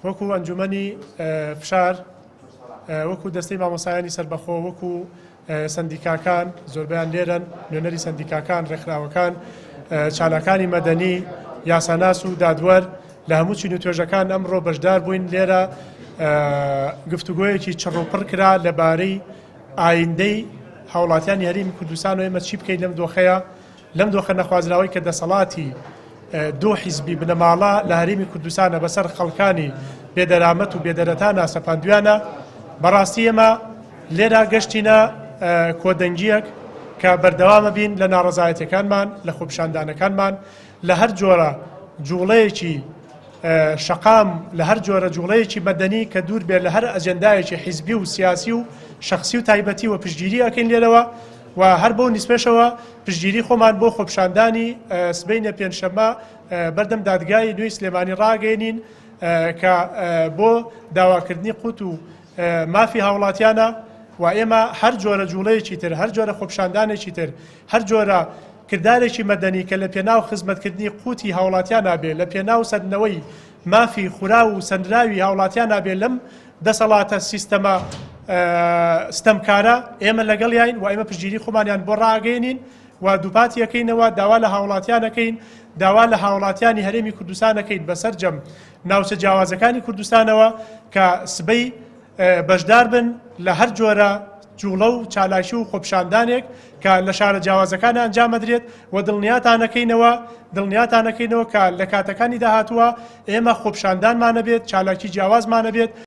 وەکو ئەنجومەنی فشار، وەکو دەستەی مامۆستایانی سەربەخۆ، وەکو سەندیکاکان، زۆربەیان لێرەن، نوێنەری سەندیکاکان، ڕێکخراوەکان، چالاکانی مەدەنی، یاساناس و دادوەر لە هەموو چین و توێژەکان ئەمڕۆ بەشدار بووین لێرە گفتوگۆیەکی چڕ و پڕ کرا لەبارەی ئایندەی هاوڵاتیانی هەرێمی کوردستان و ئێمە چی بکەین لەم دۆخەیە لەم دۆخە نەخوازراوەی کە دەسەڵاتی دوو حیزبی بنەماڵە لە هەرێمی کوردستانە بەسەر خەڵکانی بێدەرامەت و بێدەرەتانە سەپاندویانە، بەڕاستی ئێمە لێرە گەشتینە کۆدەنگییەک کە بەردەوامە بین لە ناڕەزایەتیەکانمان، لە خۆپیشاندانەکانمان، لە هەر جۆرە جوڵەیەکی شەقام، لە هەر جۆرە جوڵەیەکی مەدەنی کە دوور بێت لە هەر ئەجێندایەکی حیزبی و سیاسی و شەخسی و تایبەتی و پشتگیری ئەکەین لێرەوە و هەر بەو نیسبەشەوە پشتگیری خۆمان بۆ خۆپیشاندانی سبەینێ پێنجشەممە بەردەم دادگای نوێی سلێمانی ڕاگەیەنین کە بۆ داواکردنی قوت و مافی هاوڵاتیانە و ئێمە هەر جۆرە جوڵەیەکی تر، هەر جۆرە خۆپیشاندانێکی تر، هەر جۆرە کردارێکی مەدەنی کە لە پێناو خزمەتکردنی قوتی هاوڵاتیانا بێ، لە پێناو سەندنەوەی مافی خوراو و سەندراوی هاوڵاتیانا بێ لەم دەسەڵاتە سیستەمە ستەمکارە، ئێمە لەگەڵیاین و ئێمە پشتگیری خۆمانیان بۆ ڕائەگەیەنین و دووپاتی ئەکەینەوە داوا لە هاوڵاتیان ئەکەین، داوا لە هاوڵاتیانی هەرێمی کوردستان ئەکەین بە سەرجەم ناوچە جیاوازەکانی کوردستانەوە کە سبەی بەشدار بن لە هەر جۆرە جوڵە و چالاکی و خۆپیشاندانێک کە لە شارە جیاوازەکان ئەنجام ئەدرێت و دڵنیاتانەکەینەوە دڵنیاتانەکەینەوە کە لە کاتەکانی داهاتووە ئێمە خۆپیشاندانمانەبێت چالاکی جیاوازمانەبێت.